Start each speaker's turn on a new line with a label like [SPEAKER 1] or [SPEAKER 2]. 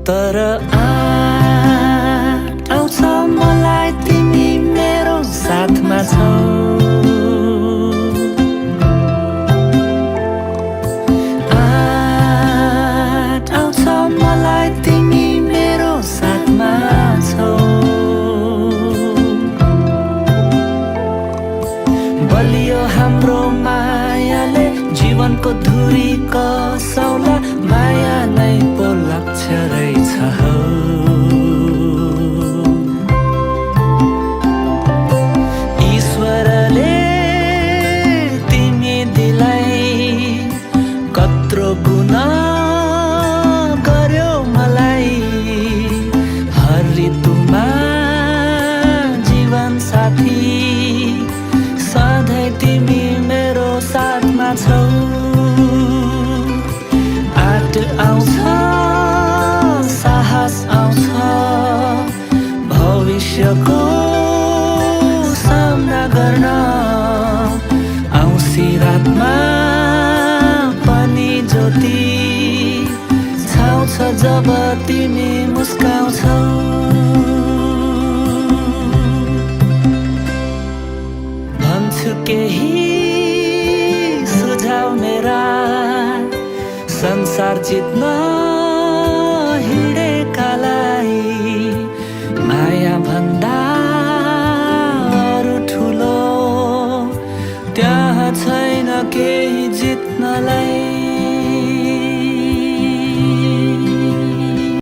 [SPEAKER 1] तर आउँछ मलाई तिमी मेरो साथमा छौ। आउँछ मलाई तिमी मेरो साथमा छौ। बलियो हाम्रो मायाले जीवनको धुरी कसौला, माया नै पो लक्ष्य रहेछ हौ। ईश्वरले तिमी दिलाई कत्रो गुना गर्यो मलाई, हर ऋतुमा जीवन साथी सधैँ तिमी मेरो साथमा छौ। आट आउँछ साहस आउँछ भविष्यको सामना गर्न, आउँसी रातमा पनि ज्योति छाउँछ जब तिमी मुस्काउँछौ। भन्छु केही सुझाव मेरा, संसार जित्न